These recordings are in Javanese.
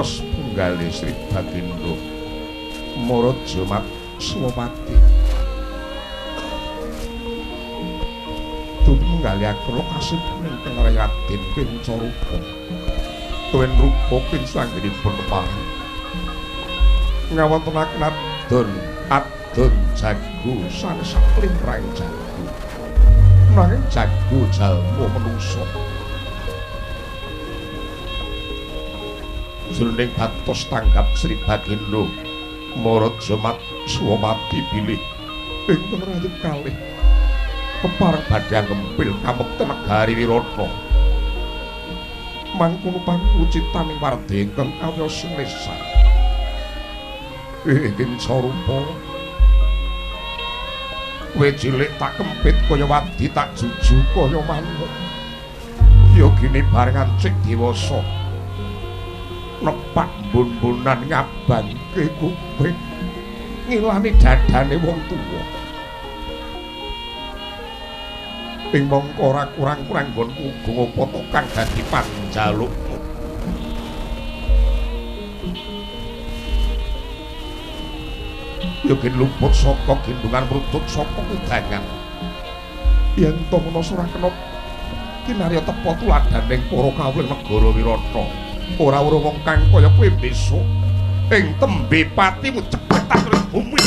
Pepes punggale Sri Bagindo Maraja Matswapati. Tunggali akra kasipun ingkang Raden Kencarupa. Tuwin rupa kinsanggenipun tepang. Ngawontenaken adon adon jago sanes limrahing jago. Nanging jago jalma manungsa. Jroning batos tanggap Sri Bagindo Maraja Matswapati bilih ingkang rayup kalih kepareng badhe angempil kamekten negari Wirata. Mangkono pangkucitaning wardha ingkang kawiyos lesan. Kencarupa, kowe cilik tak kempit kaya wadi, tak juju kaya manuk. Yogine bareng ancik dewasa nepak bun-bunan ngabangke kuping ngilani dadane wong tuwa. Ing mongko ora kurang-kurang nggonku uga ngopo to kang dadi panjalukmu. Yogen luput saka gendungan mrutut saka kudangan. Yen to menasa ora kena kinarya tepa tuladhaning para kawula negara Wirata. Ora weruh wong kang kaya kowe besok ing tembe patimu cepet tak bumi.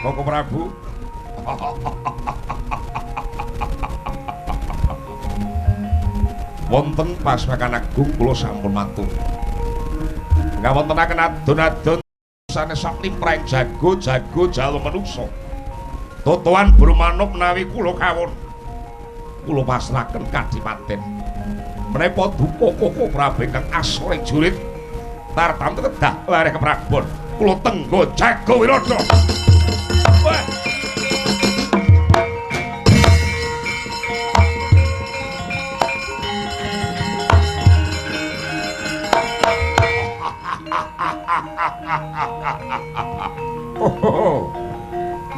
Koko Prabu. Wonten Paswakan Agung kula sampun matur. Ngawontenaken adon-adon sanes limrahing jago-jago jalma manungsa. Totoan brumanuk menawi kula kawon. Kula pasrahaken kadipaten. Menawi paduka Koko Prabu ingkang asring jurit tartam kedah lareh keprabon. Kula tenggo jago Wirata. Wah.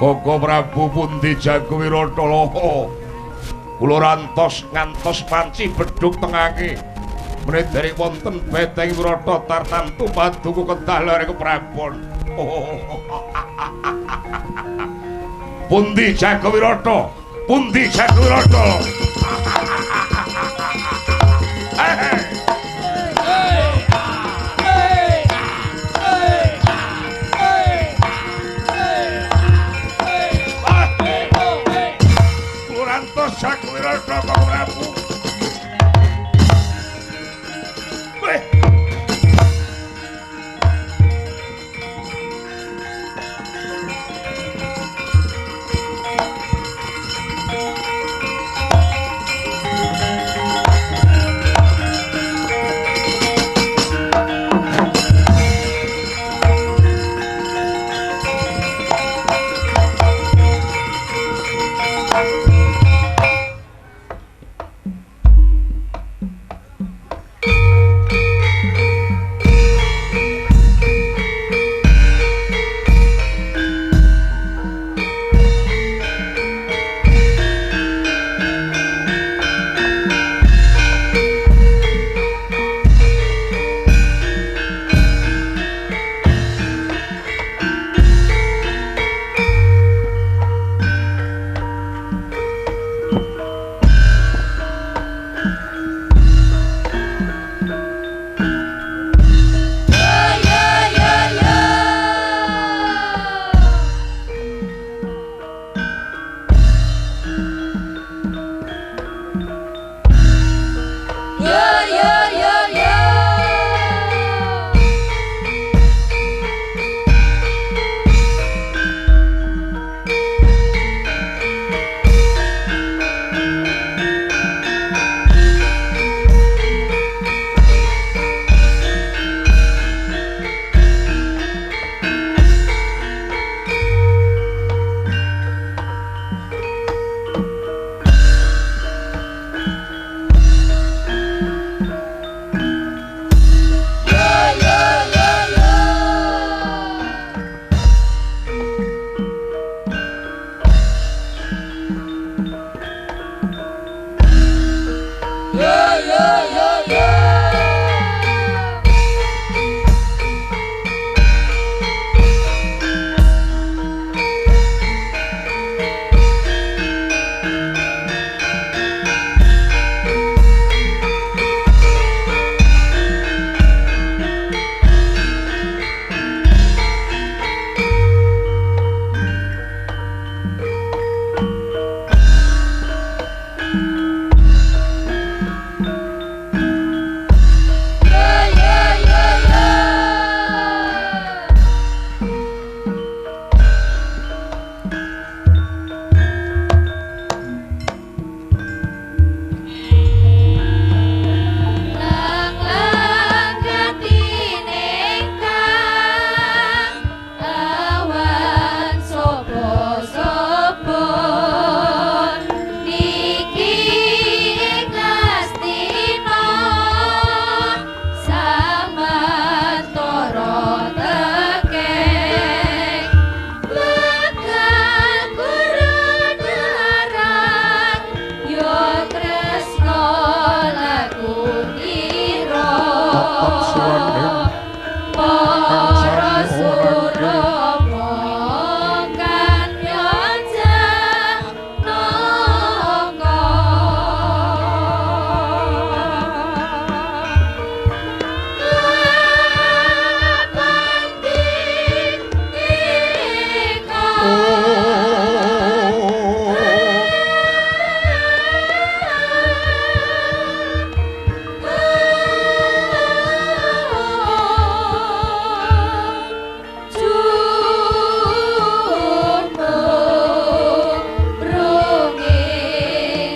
Koko Prabu pundi Jago Wirata loho. Kula rantos ngantos panci bedhug tengange. Meneh derek wonten beteng Wirata tartamtu paduka kedah lare keprabon. Pundi Jago Wirata? Pundi Jago Wirata? Kula rantos Jago Wirata Koko Prabu.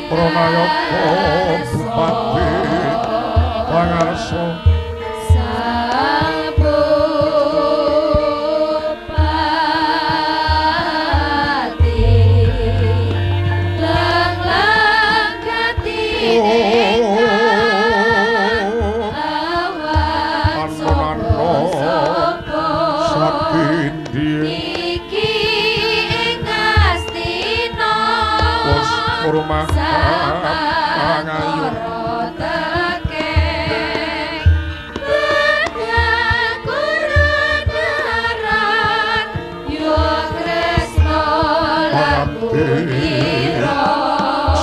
Pranayaka Bupati Pangarsa Sang Bupati lang-lang gatine awan sapa-sapa. Maha Pangayu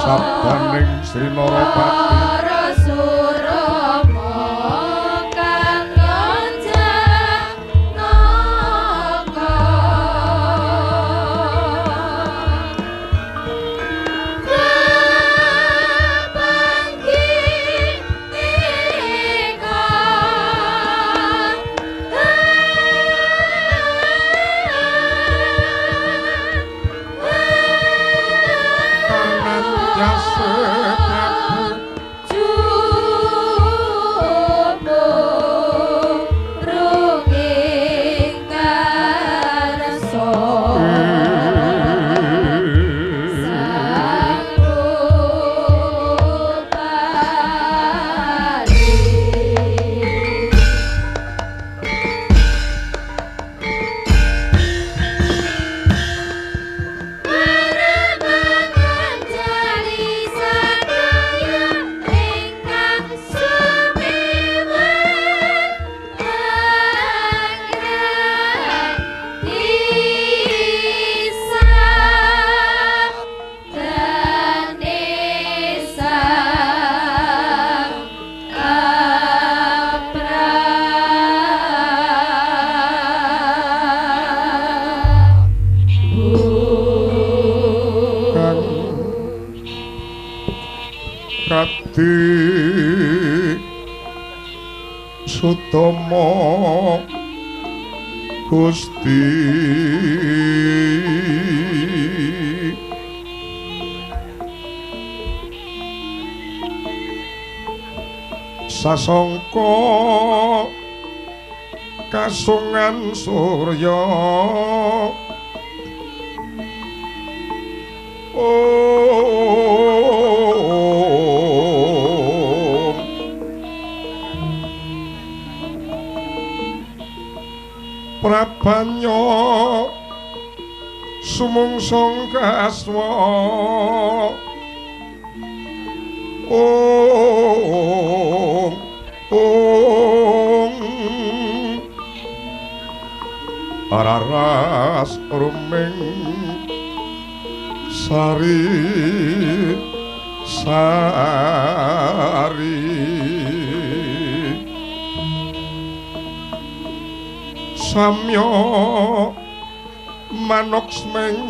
sabdaning Sri Narapati Parasurama kang yonjanaka kapanggih nika Sudama Gusti sasongko kasungan surya Prabanya sumungsung kaswa Om Om Araras ruming sari sari samya manoksmeng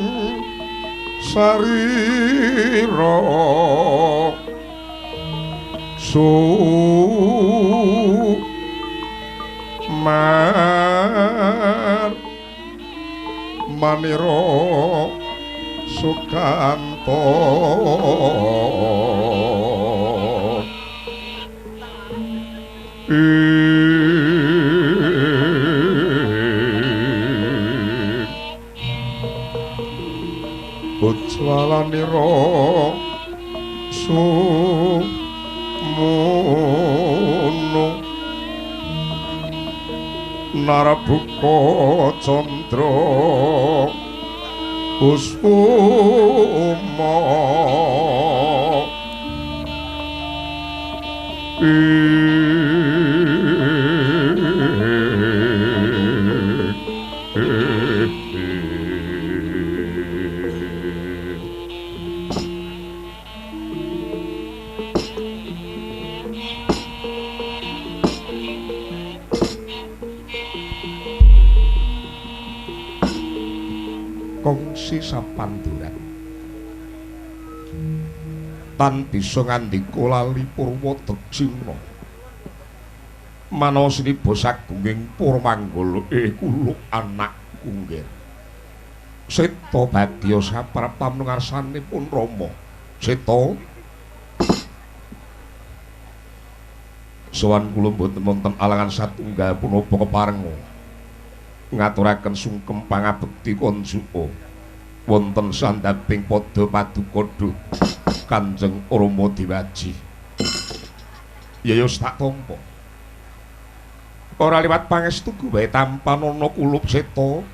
sarira su mar manira sukanto Ujwalanira sumunu narabuka candra kusuma Kongsi sapanduran tan bisa ngandika lali purwa daksina manawa siniba sagunging purmanggala kula anak kunggir seta bagya sapraptam ngarsanipun Rama seta sowan kula mboten wonten alangan satunggal punapa keparenga ngaturaken sungkem pangabekti konjuka wonten sandhaping padha paduka duh Kanjeng Rama Diwaji. Ya ya tak tampa. Ora liwat pangestu wae tampanana kulup seta.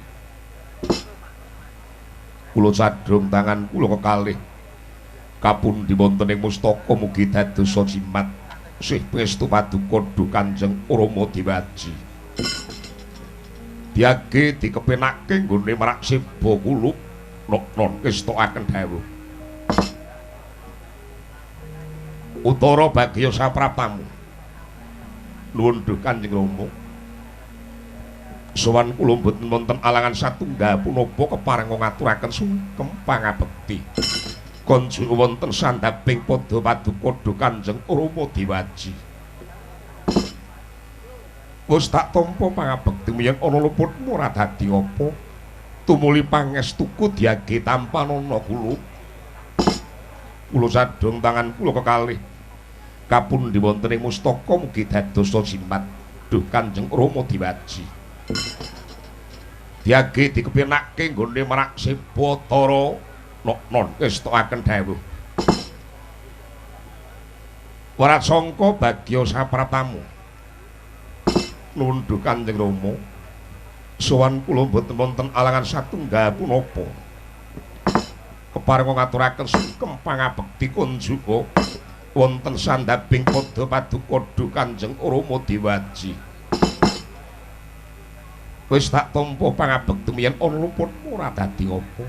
Kula cadhung tangan kula kekalih. Kapundi wonten ing mustaka mugi dadosa jimat sih pangestu paduka duh Kanjeng Rama Dewaji. Diage dikepenake nggone merak seba kulup nok-non kestokaken dawuh. Utara bagya sapraptamu. Nuwun duh Kanjeng Rama. Sowan kula mboten wonten alangan satunggal punapa kepareng ngaturaken sungkem pangabekti. Konjuk wonten sandhaping padha paduka duh Kanjeng Rama Dewaji. Wis tak tampa pangabekti yen ana luputmu ora dadi apa. Tumuli pangestuku diage tampanana kula. Kula sadhong tangan kula kekalih. Kapundi wonten ing mustaka mugi dadosa jimat duh Kanjeng Rama Dewaji. Diage dikepenake nggone merak Sebatara nok-non kestokaken dawuh. Warasangka bagya sapraptamu. Nuwun duh Kanjeng Rama. Sowan kula mboten wonten alangan satunggal punapa. Kepareng ngaturaken sungkem pangabekti kunjuka wonten sandhaping padha paduka duh Kanjeng Rama Dewaji. Wis tak tampa pangabekti yen ana luputmu ora dadi apa.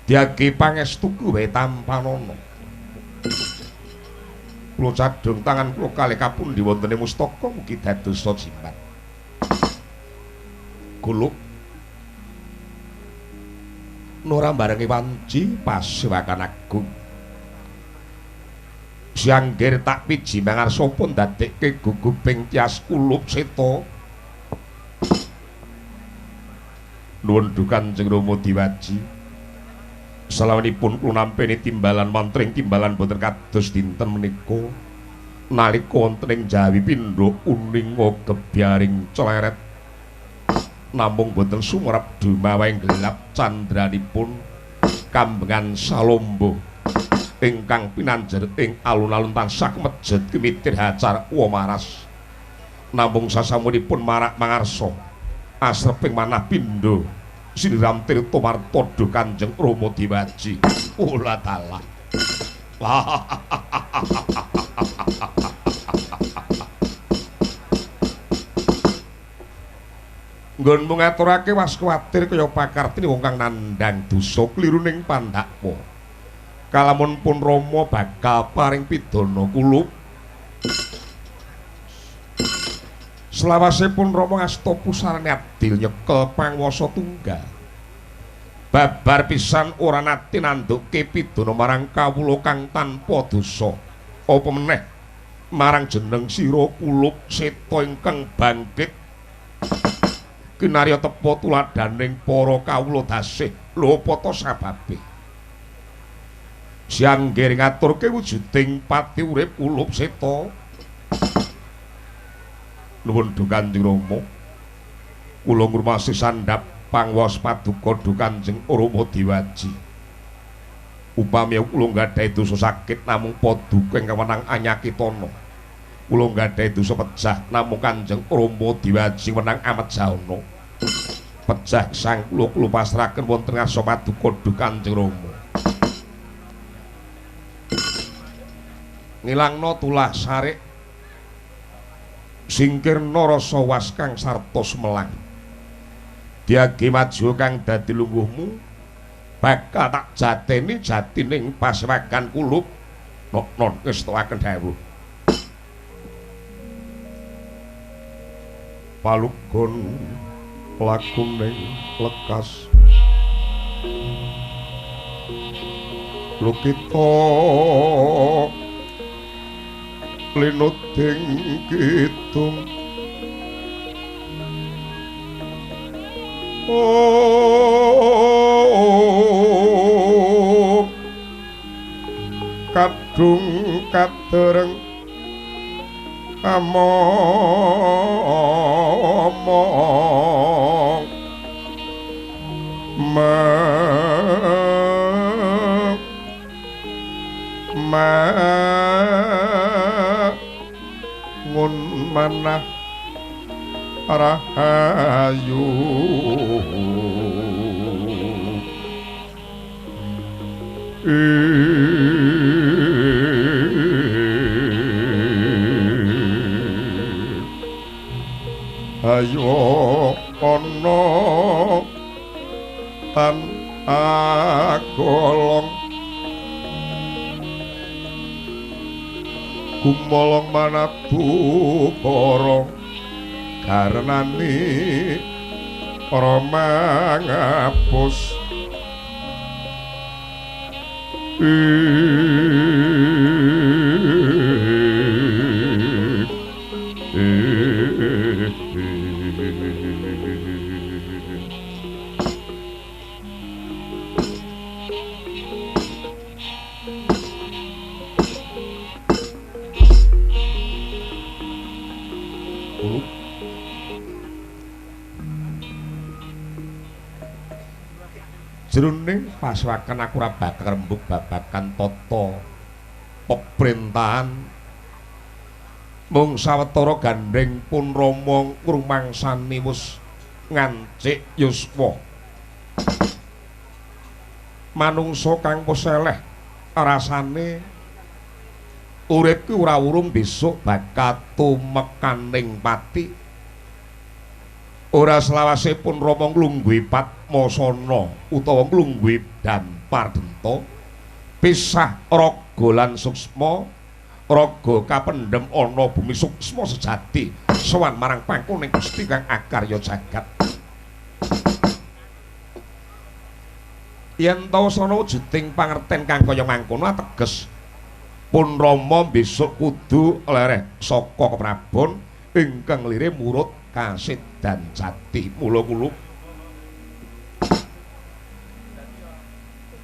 Diage pangestuku wae tampanana. Kula cadhong tangan kula kalih kapundi wonten ing mustaka mugi dadosa jimat. Guluk nora barengi wanci pasewakan agung. Sianggir tak piji mangarsa pun dadekke guguping tyas kulup seta. Nuwun duh Kanjeng Rama Dewaji. Salawanipun kula nampeni timbalan mantring timbalan boten kados dinten menika. Nalika wonten ing Jawi pindha uninga gebyaring cleret. Namung boten sumrep dumaweng gelap candranipun kambengan salombo ingkang pinanjer ing alun-alun tansah mejet kemitir hacar wamaras. Namung sasampunipun marak mangarsa asreping manah pindha siniram tirta marta duh Kanjeng Rama Dewaji. Ola dalah. Nggonmu ngaturake was kuwatir kaya pakartini wong kang nandhang dosa kliruning pandhakmu. Kalamun pun Rama bakal paring pidana kulup. Selawase pun Rama ngasta pusarane adil nyekel panguwasa tunggal. Babar pisan ora nate nanduke pidana marang kawula kang tanpa dosa. Apa meneh marang jeneng sira kulup seta ingkang bangkit. Kinarya tepa tuladhaning para kawula dasih. Lho apa ta sababe? Sianggir ngaturke wujuding pati urip kulup seta. Nuwun duh Kanjeng Rama. Kula ngrumasi sandhap pangwas paduka duh Kanjeng Rama Dewaji. Upami kula nggadahi dosa sakit namung paduka ingkang wenang anyakitana. Kula nggadahi dosa pejah namung Kanjeng Rama Dewaji wenang amejahana. Pejah sang kula kula pasrahaken wonten ngarsa paduka duh Kanjeng Rama. Ngilangna tulah sarik singkirna rasa was kang sarta sumelang. Diage maju kang dadi lungguhmu bakal tak jateni jatining pasewakan kulup nok-non kestokaken dawuh. Palugon lakuning lekas lukita linuding kidung om kadung kadereng among mangun manah rahayu Ayo ana tan agolong gumolong manatu borong karenane ora mangapus. Jroning paswakan aku ora bakal rembug babagan tata peperintahan mung sawetara gandheng pun Rama ngrumangsani wis ngancik yuswa. Manungsa kang wis eleh rasane urip ki ora urung besok bakal tumekaning pati. Ora selawase pun Rama nglungguhi Padmasana utawa nglungguhi Dampar Denta pisah raga lan suksma, raga kapendhem ana bumi suksma sejati sowan marang pangkuning Gusti kang akarya jagat. Yen ta wasana wujuding pangerten kang kaya mangkono ateges pun Rama besok kudu lereh saka keprabon ingkang lire murut kasedan jati. Mula kula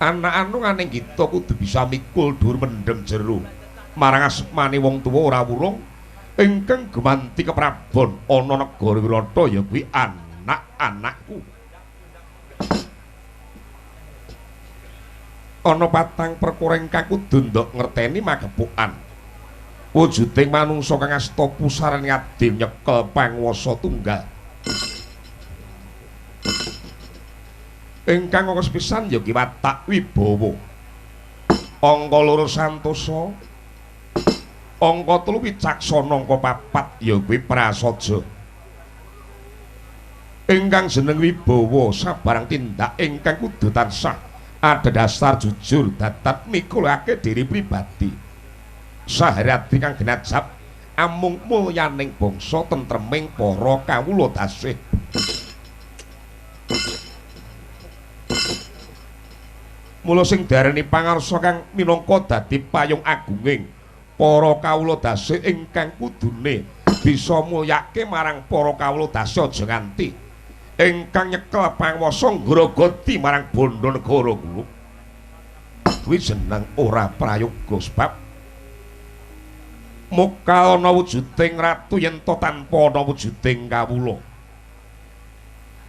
anak-anu nganing kita kudu bisa mikul dhuwur mendem jero marang asmane wong tuwa ora wurung ingkang gemanti keprabon ana negara Wirata ya kuwi anak-anakku. Ana patang perkara ingkang kudu ndok ngerteni magepokan wujuding manungsa kang asta pusaran ngabdi nyekel panguwasa tunggal. Ingkang angka sepisan ya ki watak wibawa, angka loro santosa, angka telu wicaksana, angka papat ya kuwi prasaja. Ingkang jeneng wibawa sabarang tindak ingkang kudu tansah adhedhasar jujur datat mikulake diri pribadi saharati kang genajap amung mulyaning bangsa tentreming para kawula dasih. Mula sing diarani pangarsa kang minangka dadi payung agunging para kawula dasih ingkang kudune bisa mulyake marang para kawula dasih aja nganti ingkang nyekel panguwasa ngrogoti marang bondo negara kula. Kuwi jeneng ora prayoga sebab mokal ana wujuding ratu yen ta tanpa ana wujuding kawula.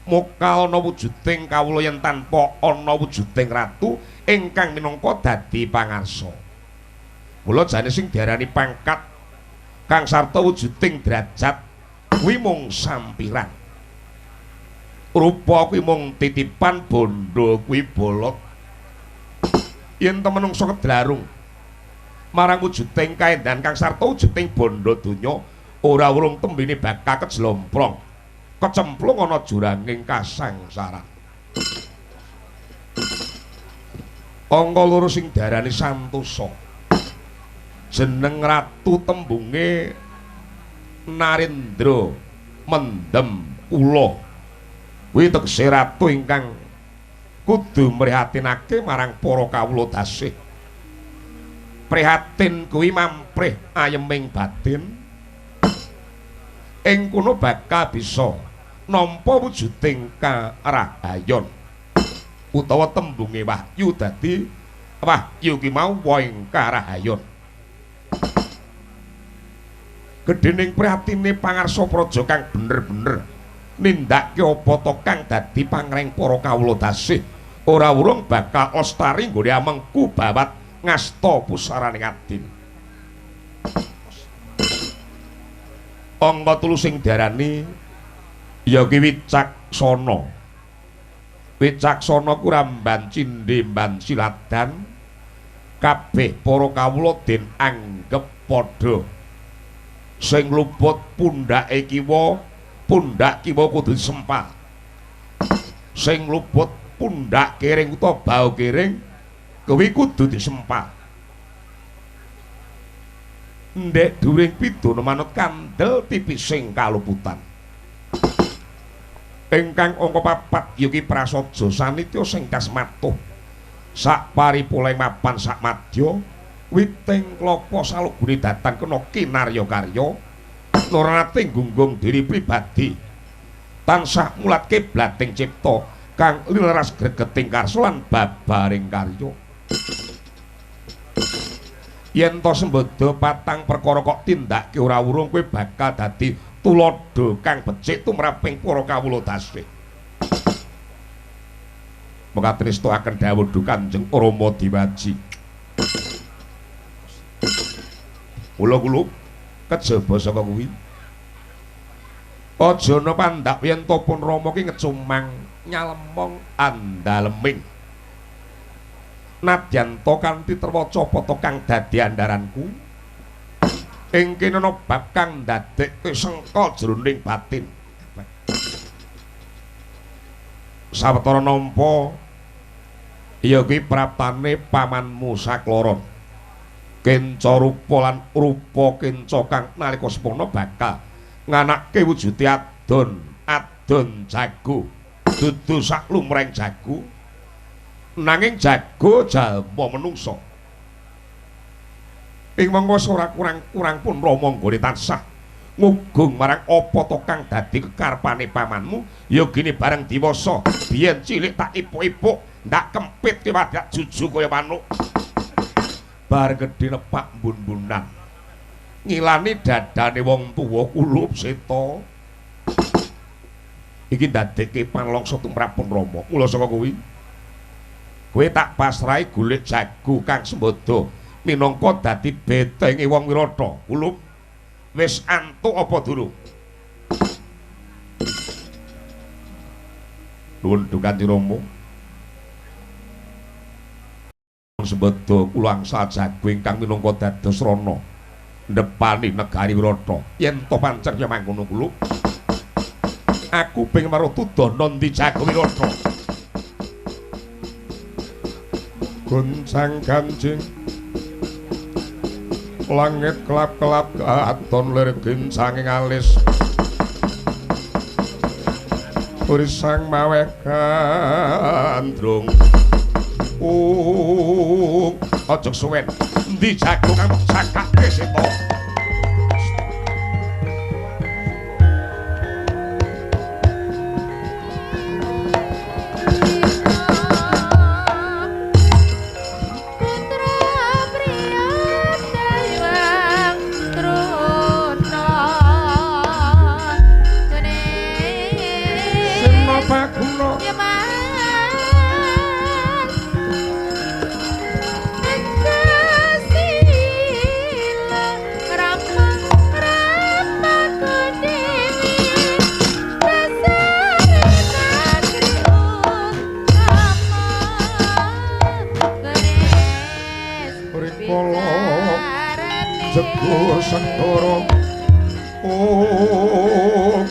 Mokal ana wujuding kawula yen tanpa ana wujuding ratu ingkang minangka dadi pangarsa. Mula jane sing diarani pangkat kang sarta wujuding derajat kuwi mung sampiran. Rupa kuwi mung titipan, bondo kuwi bolot. Yen ta menungsa kedlarung marang wujuding kaendahan kang sarta wujuding bondo donya ora wurung tembene bakal kejlomprong kecemplung ana juranging kasangsaran. Angka loro sing diarani santosa, jeneng ratu tembunge Narendra mendem kula, kuwi tegese ratu ingkang kudu mrihatinake marang para kawula dasih. Prihatin kuwi mamprih ayeming batin ing kono bakal bisa nampa wujuding karahayon utawa tembunge wahyu dadi wahyu ki mau woing karahayon. Gedhening prihatine pangarsa praja kang bener-bener nindakake apa ta kang dadi pangreng para kawula dasih ora wurung bakal lestari nggone amengku bawat ngasta pusarane ngadin. Angka telu sing diarani ya ki wicaksana. Wicaksana ku ramban cindhe mban siladan Kabeh para kawula den anggep padha. Sing luput pundhake kiwa, pundhak kiwa kudu disempal. Sing luput pundhak kiring utawa bau kiring kuwi kudu disempal. Ndek during pidana manut kandel tipising kaluputan. Ingkang angka 4 ya ki prasaja sanitya sing kasmatuh. Sak paripuleng mapan sak madya witing klapa salugune datan kena kinarya karya nuranating gunggung diri pribadi tansah mulat kiblating cipta kang lileras gregeting karsa lan babaring karya. Yen to sembada patang perkara kok tindake ora wurung kowe bakal dadi tuladha kang becik tumraping para kawula dasih. Mekaten istoaken dawuh Kanjeng Rama Diwaji. Mula kula kejaba saka kuwi aja ana pandak yen to pun Rama ki ngecumang nyalemong andaleming. Nadyan to kanthi terwaca pata kang dadi andaranku ing kene ana bab kang ndadekke sengka jroning batin. Sawetara nampa ya kuwi praptane pamanmu sakloron. Kenca rupa lan rupa kenca kang nalika sempurna bakal nganake wujude adon, adon jago. Dudu sak lumreng jago. Nanging jago jalma menungsa. Ing mangsa ora kurang-kurang pun Rama nggone tansah ngugung marang apa to kang dadi kekarepane pamanmu ya gene bareng diwasa biyen cilik tak ipuk-ipuk ndak kempit ki wadak juju kaya manuk. Bar gedhe nepak mbun-mbunan ngilani dadane wong tuwa kulup seta. Iki ndadekke panlongso tumrap pun Rama. Mula saka kuwi kowe tak pasrahi golek jago kang sembada minangka dadi betenge wong Wirata. Kulup wis antuk apa durung? Nuwun dukanti Rama. Sembada kula angsal jago ingkang minangka dados rana ndepani negari Wirata. Yen to pancen ya mangkono kulup, aku pengin weruh tudana ndi jago Wirata. Goncang ganjing langit kelap-kelap katon lir gincange alis urisang maweh gandrung. Aja suwen endi jago kang cakake seta. Jego segara oh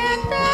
Datang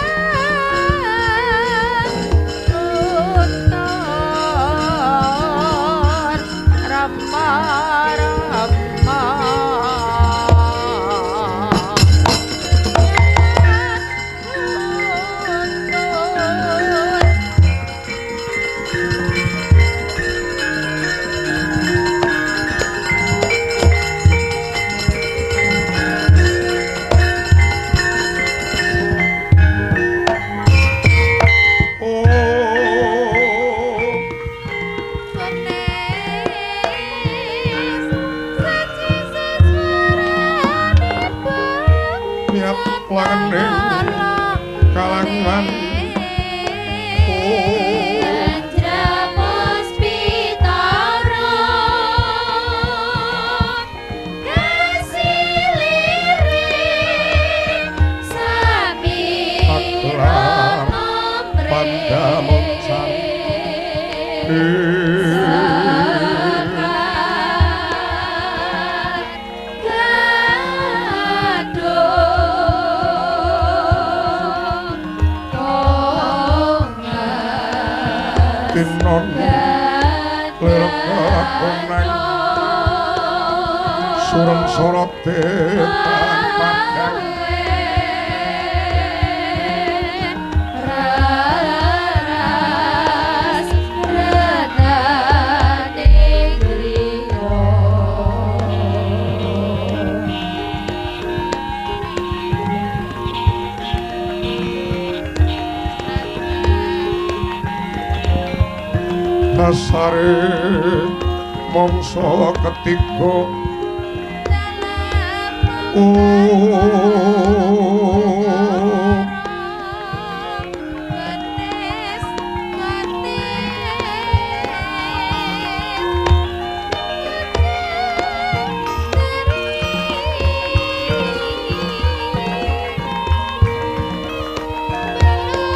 Canda moncar. Tinon lerek konang surem sorote tan padang raras retane griya. Dasare mangsa ketiga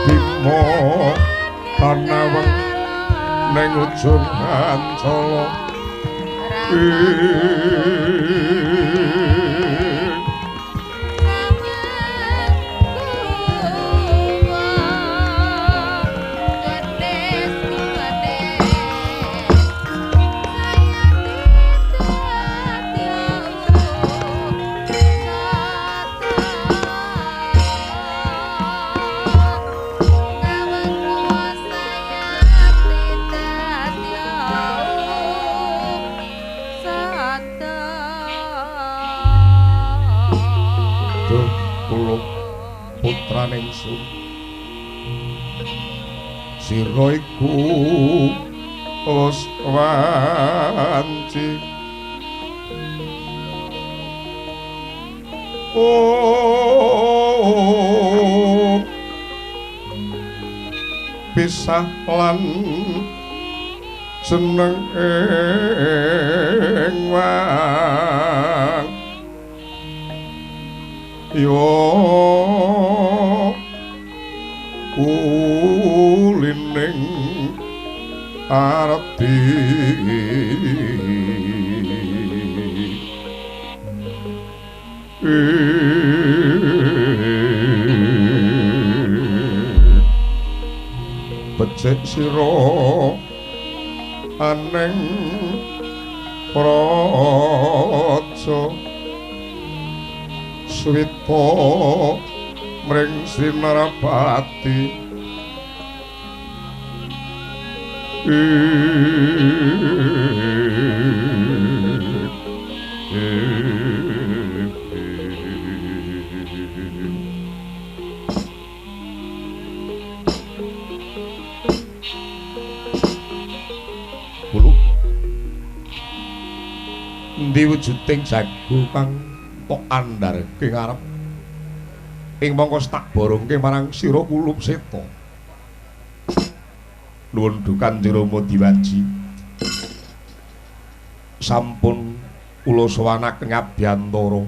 Bima tanaweng ning ujung ancala. Putraning sun sira iku wis wanci oh pisah lan jeneng ing wang yo ulining arti becik sira aneng praja swita mring Sri Narapati. Bulu endi wujuding jago kang tok andharke ngarep ing mangka tak borongke marang sira Kulup Seta. Nuwun dukan Rama Diwaji. Sampun kula sowanaken ngabiyantara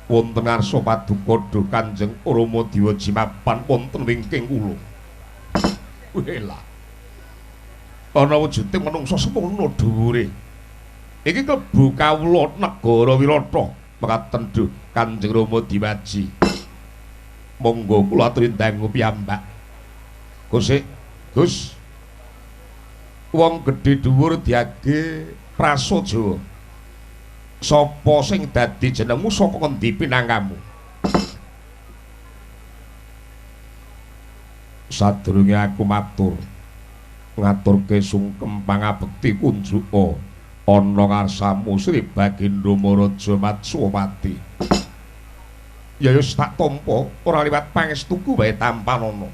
wonten ngarsa paduka duh Kanjeng Rama Diwaji mapan wonten wingking kula. Wela. Ana wujude manungsa semono dhuwure. Iki klebu kawula negara Wirata mekaten duh Kanjeng Rama Diwaji. Monggo kula aturi dangu piyambak. Gus, Gus. Wong gedhe dhuwur diage prasaja. Sapa sing dadi jenengmu, saka ngendi pinangkamu? Sadurunge aku matur, ngaturke sungkem pangabekti kunjuka ana ngarsamu Sri Bagindo Maraja Matswapati. Ya wis tak tampa, ora liwat pangestuku wae tampanana.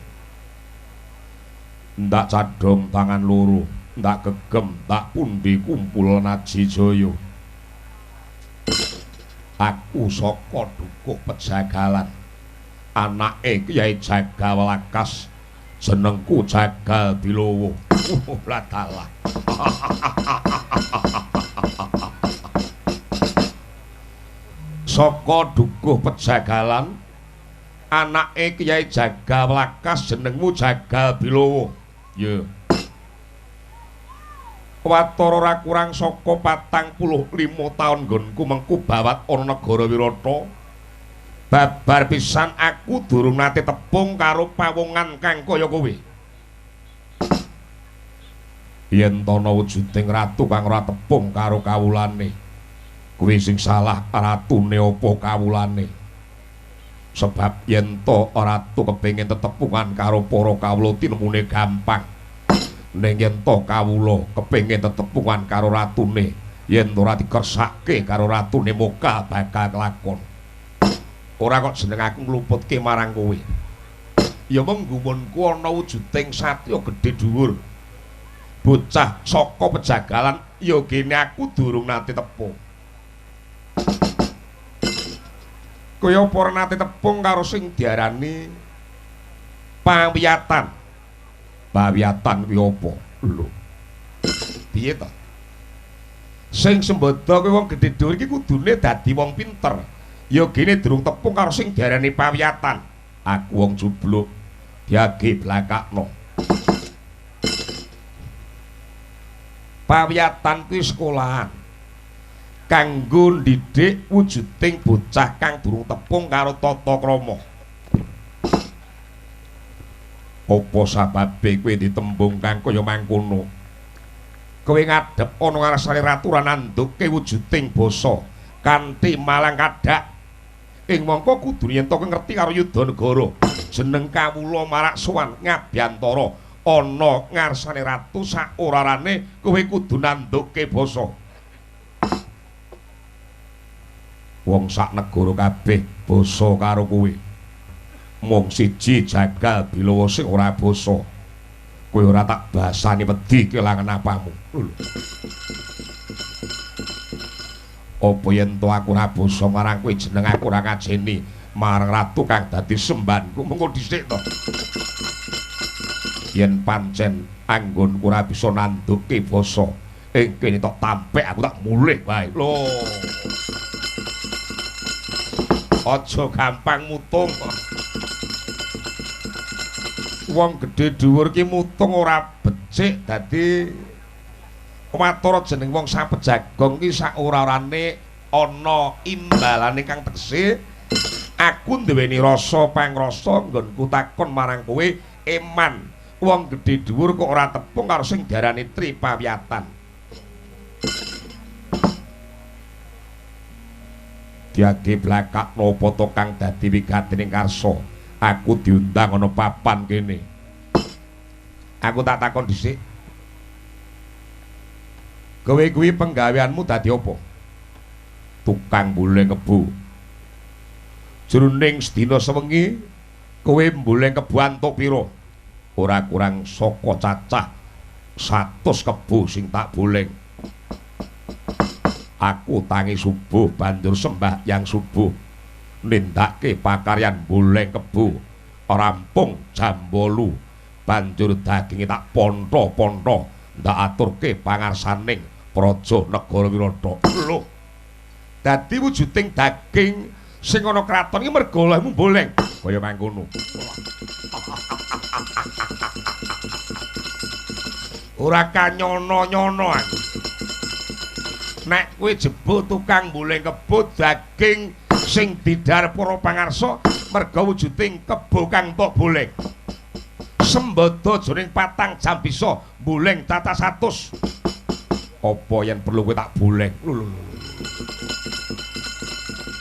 Ndak cadhong tangan loro, ndak gegem, tak pundi kumpul naji jaya. Aku saka dukuh Pejagalan, anake Kyai Jagal Welakas, jenengku Jagal Bilowo. Ladalah. Saka dukuh Pejagalan, Anake Kyai Jagal Wlakas jenengmu Jagal Bilowo. Ya. Watara ora kurang saka 45 taun nggonku mengku bawat ana negara Wirata. Babar pisan aku durung nate tepung karo pawongan kang kaya kowe. Yen tana wujuding ratu kang ora tepung karo kawulane, kuwi sing salah ratune apa kawulane? Sebab yen to ratu kepengin tetepungan karo para kawula tinemune gampang. Ning yen to kawula kepengin tetepungan karo ratune, yen ora dikersake karo ratune moka bakal kelakon. Ora kok jeneng aku ngluputke marang kowe. Ya mung gumunku ana wujuding satya gedhe dhuwur. Bocah saka pejagalan ya gene aku durung nate tepung. Kaya apa ora nate tepung karo sing diarani pawiyatan. Pawiyatan kuwi apa? Lho. Piye to? Sing sembada kuwi wong gedhe dhuwur iki kudune dadi wong pinter. Ya gene durung tepung karo sing diarani pawiyatan. Aku wong jubluk diage blakakno. Pawiyatan kuwi sekolahan kanggo ndidik wujuding bocah kang durung tepung karo tata krama. Apa sababe kowe ditembung kang kaya mangkono? Kowe ngadhep ana ngarsane ratu ora nanduke wujuding basa kanthi malang kadhak. Ing mangka kudu yen to kowe ngerti karo yuda negara. Jeneng kawula marak sowan ngabyantara ana ngarsane ratu saorarane kowe kudu nanduke basa. Wong sak negara kabeh basa karo kowe. Mung siji Jagal Bilowo sing ora basa. Kowe ora tak basani wedi kelangan apamu. Lho. Apa yen to aku ora basa marang kowe jeneng aku ora ngajeni marang ratu kang dadi sembanku. Mengko dhisik to. Yen pancen anggonku ora bisa nanduke basa, ing kene tok tampek aku tak mulih wae. Lho. Aja gampang mutung. Wong gedhe dhuwur ki mutung ora becik dadi watara jeneng wong sapejagong ki saora-orane ana imbalane kang tegese aku nduweni rasa pangrasa nggonku takon marang kowe eman wong gedhe dhuwur kok ora tepung karo sing diarani tripawiyatan. Diage blakakno apa to kang dadi wigatining karsa? Aku diundang ana papan kene. Aku tak takon dhisik. Kowe kuwi penggaweanmu dadi apa? Tukang mboleng kebo. Jroning sedina sewengi kowe mboleng kebo antuk pira? Ora kurang saka cacah 100 kebo sing tak boleng. Aku tangi subuh banjur sembahyang subuh nindakake pakaryan boleng kebo rampung jam 8 banjur daginge tak ponto-ponto ndak aturke pangarsaning praja negara Wirata. Lho. Dadi wujuding daging sing ana kraton iki mergo olehmu boleng kaya mangkono. Ora kanyono-nyono aku. Nek kowe jebul tukang boleng kebo daging sing didhahar para pangarsa merga wujuding kebo kang tok boleng. Sembada jroning 4 jam bisa boleng cacah 100. Apa yen perlu kowe tak boleng? Lho lho.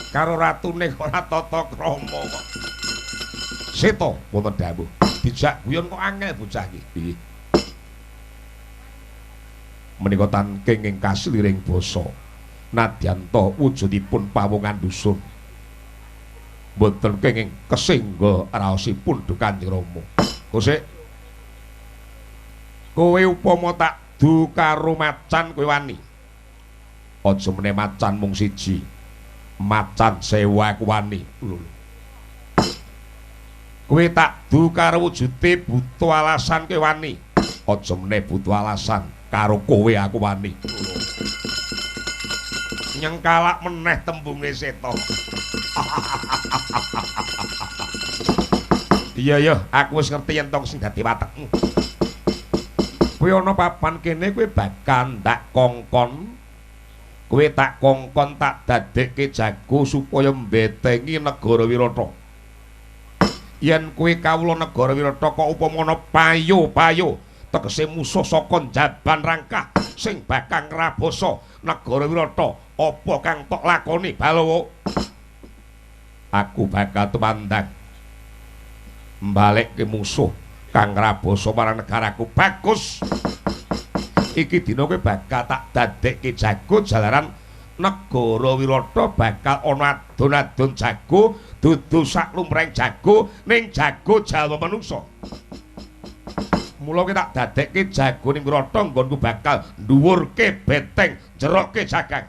Karo ratune ora tata krama kok. Seta wonten dawuh. Dijak guyon kok angel bocah iki. Piye? Menika tan kenging kasliring basa. Nadyan ta wujudipun pawongan dusun. Mboten kenging kesingga raosipun duh Kanjeng Rama. Kosek. Kowe upama tak du karo macan kowe wani. Aja meneh macan mung siji. Macan 1000 aku wani. Lho. Kowe tak du karo wujude buta alasan kowe wani. Aja meneh buta alasan karo kowe aku wani. Nyengkalak meneh tembunge seta. Iya ya, aku wis ngerti yen tong sing dadi watekmu. Kowe ana papan kene kowe bakal ndak kongkon. Kowe tak kongkon tak dadekke jago supaya mbetengi negara Wirata. Yen kowe kawula negara Wirata kok upama ana payo-payo tegese musuh saka njaban rangkah sing bakal ngrabasa negara Wirata, apa kang tok lakoni Balawa? Aku bakal tumandang mbalekke musuh kang ngrabasa marang negaraku. Bagus. Iki dina kowe bakal tak dadekke jago jalaran negara Wirata bakal ana adon-adon jago, dudu sak lumrahing jago ning jago jalma manungsa. Mula kowe tak dadekke jago ning Wirata nggonku bakal dhuwurke beteng, jeroke jagang.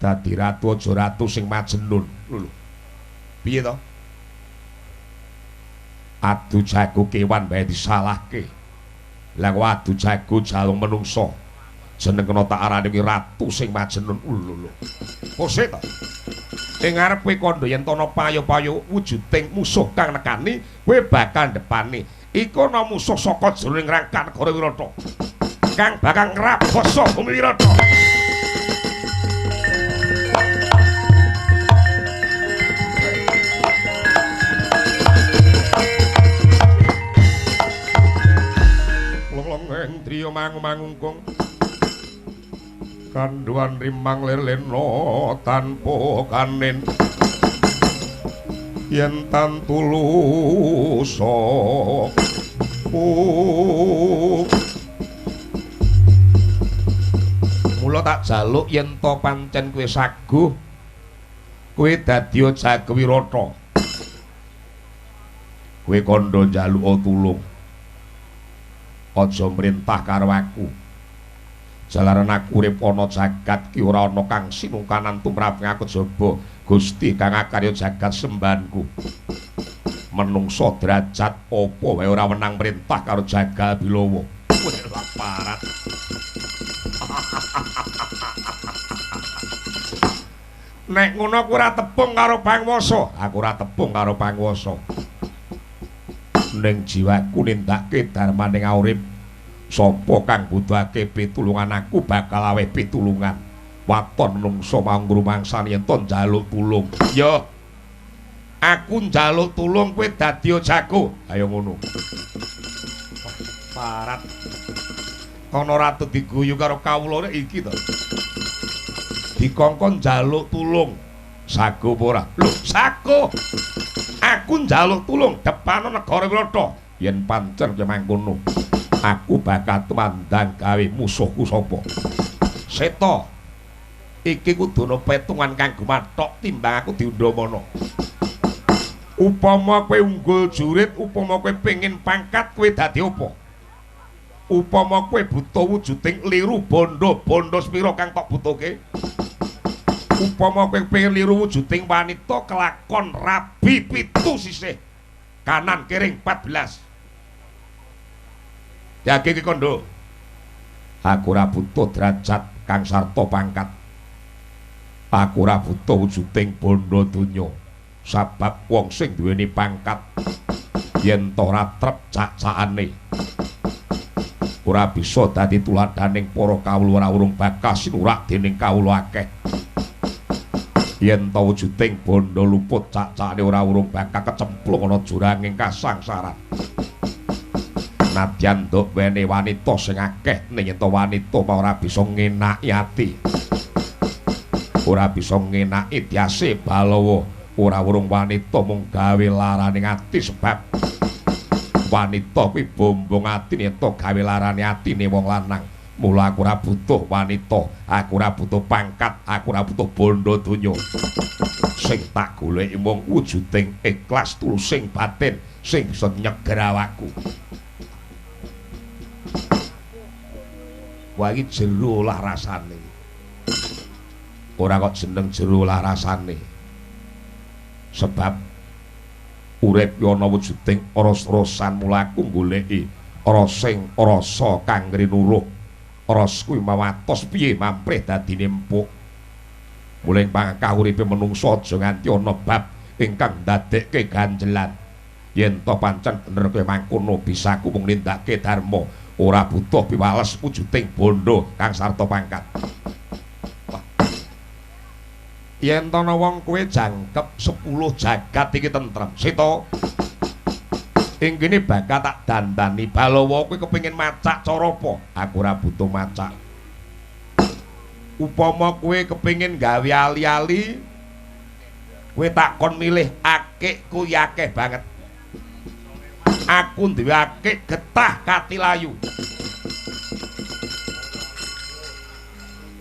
Dadi ratu aja ratu sing majenun. Lho. Piye to? Adu jago kewan bae disalahke. Lah kok adu jago jalung menungsa. Jeneng kena tak arani kuwi ratu sing majenun. Lho lho. Kose to? Ing ngarep kowe kandha yen ana payo-payo wujuding musuh kang nekani, kowe bakal ndepani. Iku ana musuh saka jroning rangka negara Wirata kang bakal ngrabasa bumi Wirata. Leleng driya mangu-mangungkung kandhuwan rimang lir lena tanpa kanin yen tan tulus mula tak jaluk yen to pancen kowe saguh kowe dadi jago Wirata, kowe kandha njaluk tulung, aja mrintah karo aku. Jalaran aku urip ana jagat ki ora ana kang sinungkanan tumrap aku jaba Gusti kang akarya jagat sembahanku. Menungsa derajat apa wae ora wenang mrintah karo Jagal Bilawa. Kowe parat. Nek ngono aku ora tepung karo panguwasa. Aku ora tepung karo panguwasa. Ning jiwaku nindakake dharmaning aurip. Sapa kang butuhake pitulungan aku bakal aweh pitulungan. Waton menungsa mau ngrumangsani yen to njaluk tulung. Ya. Aku njaluk tulung kowe dadi jago. Ayo ngono. Parat. Ana ratu diguyu karo kawulane iki to. Dikongkon njaluk tulung. Sago apa ora? Lho, sago. Aku njaluk tulung depan negara Wirata. Yen pancen kaya mangkono, aku bakal tumandang gawe musuhku sapa. Seta, iki kudu ana petungan kanggo mathok timbang aku diundhamana. Upama kowe unggul jurit, upama kowe pengin pangkat, kowe dadi apa? Upama kowe buta wujuding liru bondo, bondo sepira kang tok butuhke? Upama kowe pengen liru wujuding wanita kelakon rabi 7 sisih kanan kiring 14. Yake iki kandha, aku ora butuh derajat kang sarta pangkat. Aku ora butuh wujuding bondo donya. Sabab wong sing duweni pangkat yen to ora trep cak-cakane ora bisa dadi tuladhaning para kawula ora urung bakal sinurak dening kawula akeh. Yen to wujuding bondo luput cak-cakane ora urung bakal kecemplung ana juranging kasangsaran. Nadyan nduk wene wanita sing akeh ning yen to wanita ora bisa ngenaki ati, ora bisa ngenaki tiase Balawa. Ora urung wanita mung gawe larane ati, sebab wanita kuwi bombong ati yen to gawe larane atine wong lanang. Mula aku ora butuh wanita, aku ora butuh pangkat, aku ora butuh bondo donya. Sing tak goleki mung wujuding ikhlas tulusing batin sing bisa nyeger awakku. Wah, iki jero lah rasane. Ora kok jeneng jero lah rasane. Sebab urip ana wujuding ros-rosan, mula aku goleki rosing rasa kang ngrinuruh. Ros kuwi mawatos piye mamprih dadine empuk. Muling pangkah uripe menungsa aja nganti ana bab ingkang ndadekke ganjelan. Yen to pancen bener kowe mangkono bisaku mung nindakake dharma, ora butuh piwales wujuding bondo kang sarta pangkat. Yen to ana wong kowe jangkep 10 jagat iki tentrem. Seta, ing kene bakal tak dandani. Balawa kowe kepengin macak cara apa? Aku ora butuh macak. Upama kowe kepengin gawe ali-ali, kowe tak kon milih akik kuwi akeh banget. Aku duwe akik getah katilayu.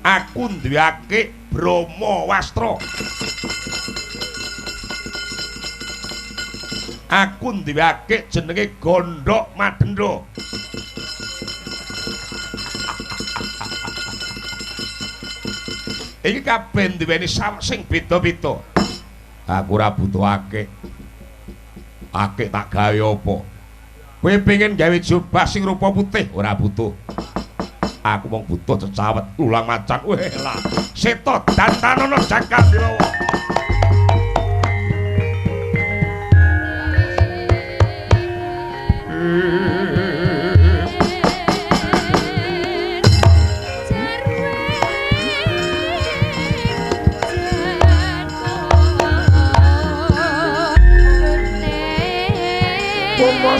Aku duwe akik Brahma Wastra. Aku duwe akik jenenge Gondok Madenda. Iki kabeh duweni sing beda-beda. Aku ora butuh akik. Akik tak gawe apa? Kowe pengen gawe jubah sing rupa putih? Ora butuh. Aku mung butuh cecawet lulang macan. Weh lah. Seta dandanono jagat Birawa.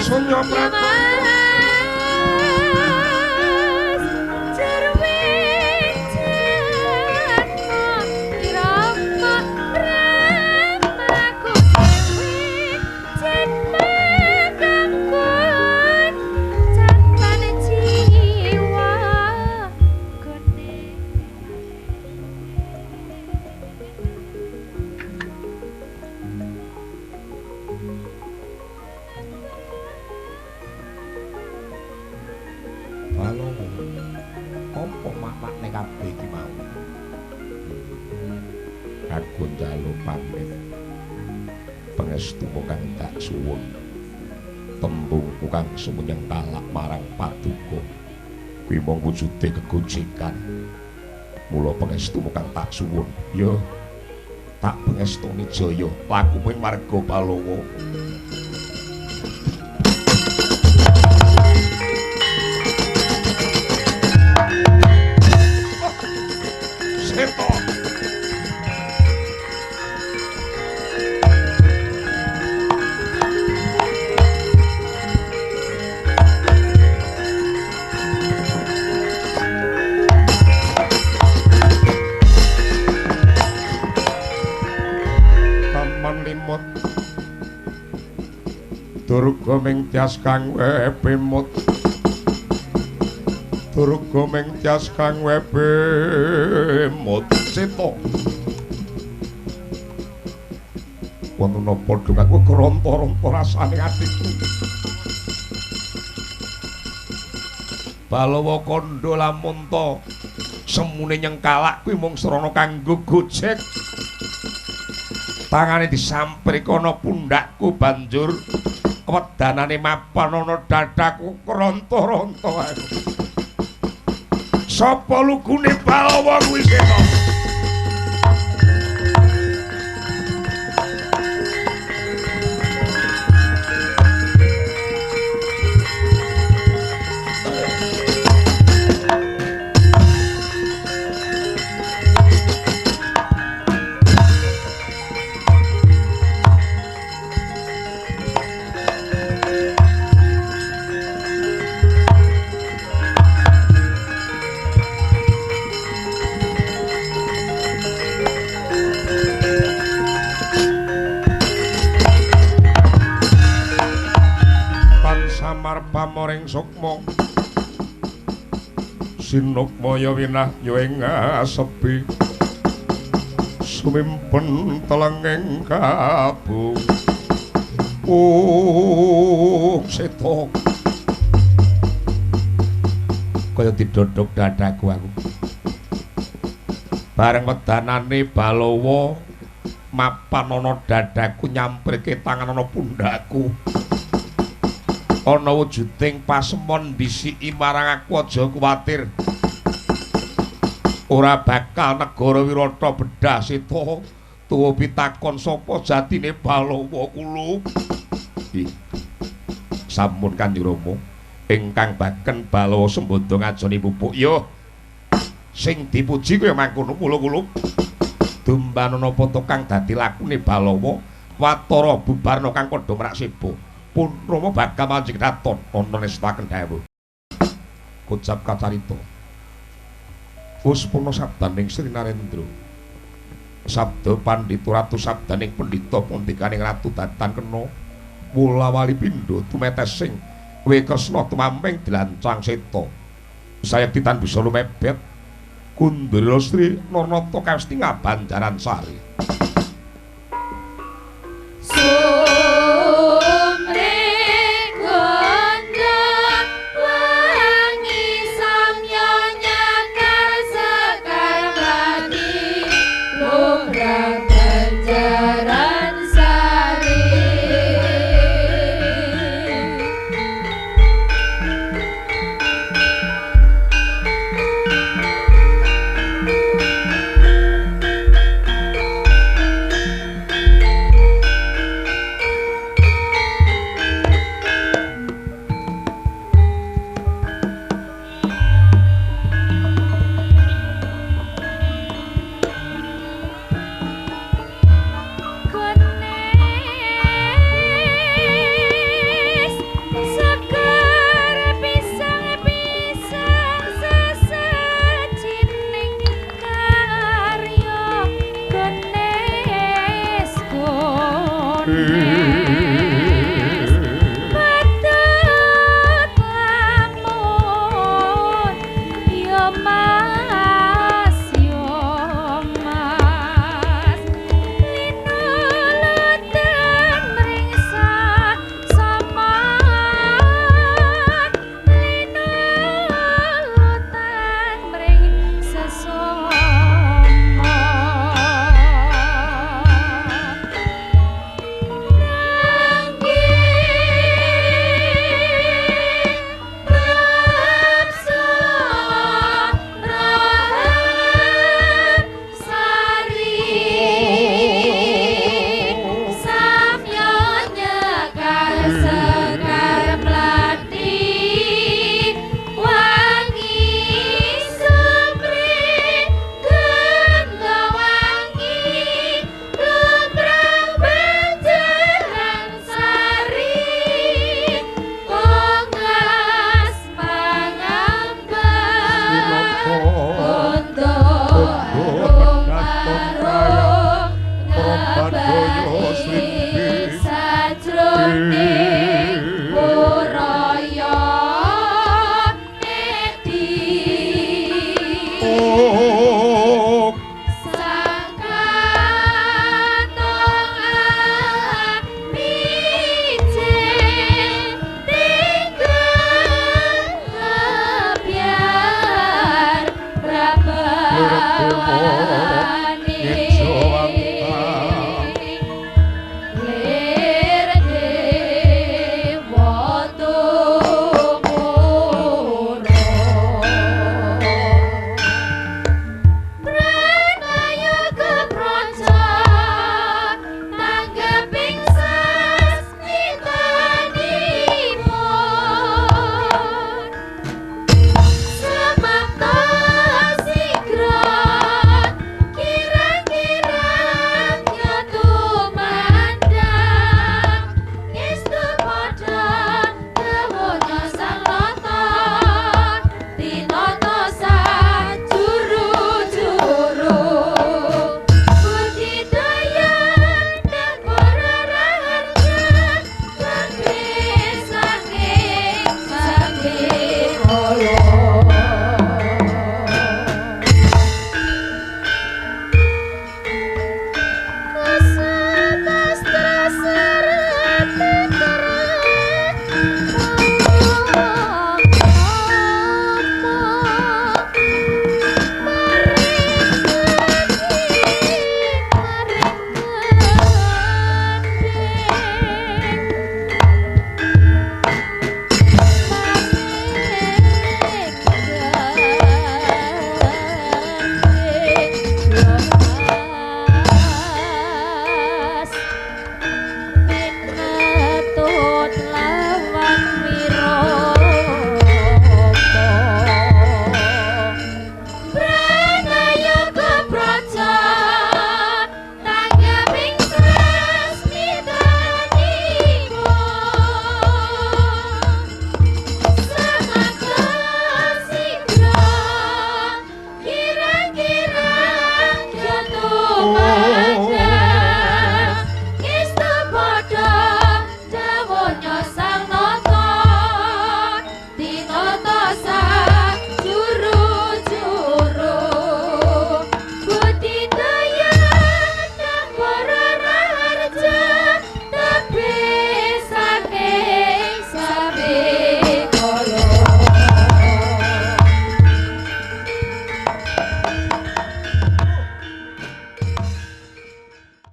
Sunya prata sumunyeng talak marang paduka kuwi mung wujude kegojekan. Mula pangestumu kang tak suwun ya tak pangestuni jaya laku ing marga Balawa. Seta Durga ming tyas kang webemut, Durga ming tyas kang webemut. Seta wonten napa dungaku keronto-ronto rasane atiku. Balawa kandha lamun ta semune nyengkalak kuwi mung srana kanggo gojek. Tangane disamprik ana pundhakku banjur wedanane mapan ana dadaku keronto-ronto aku. Sapa lugune Balawa kuwi Seta? Pamoring sukma sinukmaya winahya ing asepi sumimpen telenging kabung. Seta kaya didodok dadaku aku. Bareng wedanane Balawa mapan ana dadaku nyamprike tangan ana pundhakku. Ana wujuding pasemon bisiki marang aku, aja kuwatir, ora bakal negara Wirata bedah. Seta Tuwa pitakon sapa jatine Balawa kulup. Ih. Sampun Kanjeng Rama ingkang baken Balawa sembada ngajoni pupuk. Yo. Sing dipuji kaya mangkono mula kulup. Dumbanana pata kang dadi lakune Balawa watara bubarna kang padha mrak seba. Pun Rama bakal manjing kraton ana nestaken dawuh. Kocap kacarita. Wis purna sabdaning Sri Narendra. Sabda pandhita ratu sabdaning pendhita pundikaning ratu datan kena wula-wali pindha tumetesing kowe Kresna tumamping dilancang seta. Sayekti tan bisa lumebet Kundra Sri Narnata kawesti ngabanjaran sari.